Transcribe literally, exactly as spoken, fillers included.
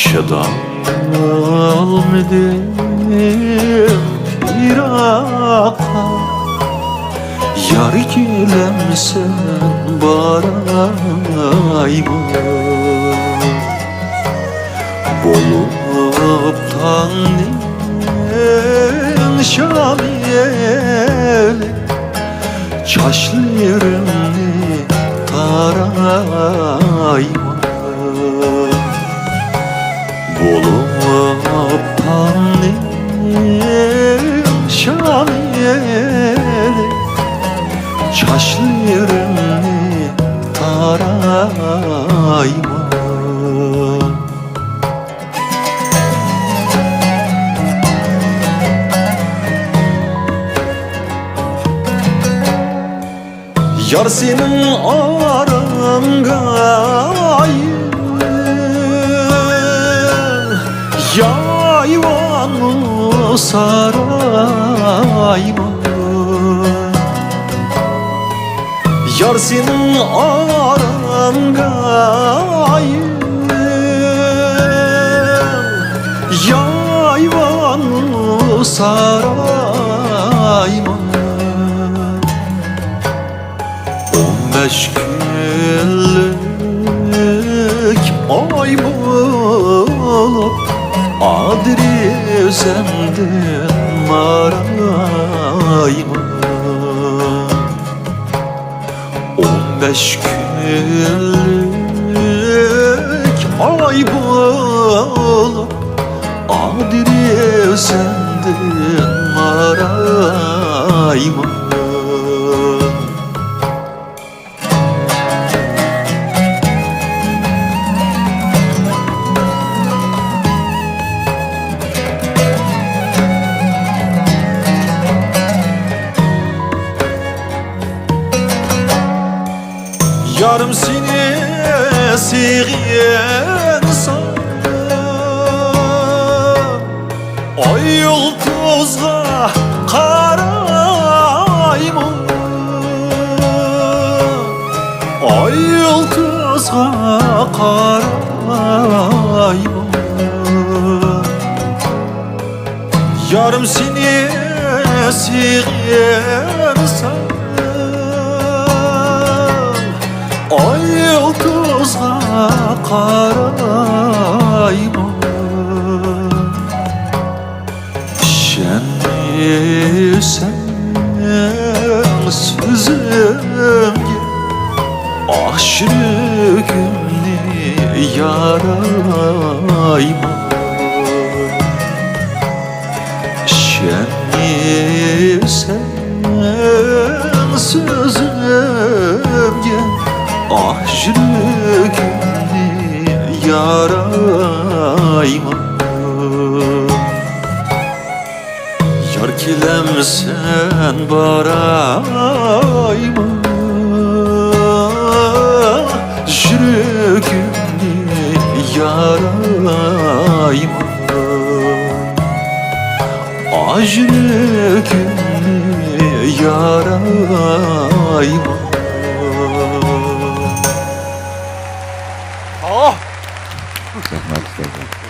چىدالمىدىم پىراققا، يار كېلەمسەن بارايمۇ؟ بولۇپ تاڭنىڭ شامىلى، چاچلىرىمنى تارايمۇ؟ بولۇپ تاڭنىڭ شامىلى، چاچلىرىمنى تارايمۇ؟ يار سېنىڭ ئارامگاھىڭ يايۋانمۇ، سارايمۇ؟ يار سېنىڭ ئارامگاھىڭ يايۋانمۇ، سارايمۇ؟ ئون بەش كۈنلۈك ئاي بولۇپ، ئادرېسىمدىن مارايمۇ؟ ئون بەش كۈنلۈك ئاي بولۇپ، ئادرېسىمدىن مارايمۇ؟ يارىم سېنى سېغىنسام، ئاي يۇلتۇزغا قارايمۇ؟ ئاي يۇلتۇزغا قارايمۇ؟ يارىم سېنى سېغىنسام، ئاي يۇلتۇزغا قارايمۇ؟ ئىشەنمىسەڭ سۆزۈمگە، ئاشۇ كۈننى يارايمۇ؟ ئىشەنمىسەڭ سۆزۈمگە، ئاشۇ كۈننى يارايمۇ؟ يار كېلەمسەن بارايمۇ؟ يۈرىكىمنى يارايمۇ؟ ئاھ، يۈرىكىمنى يارايمۇ؟ ئاھ! رەھمەت، ئۇستاز.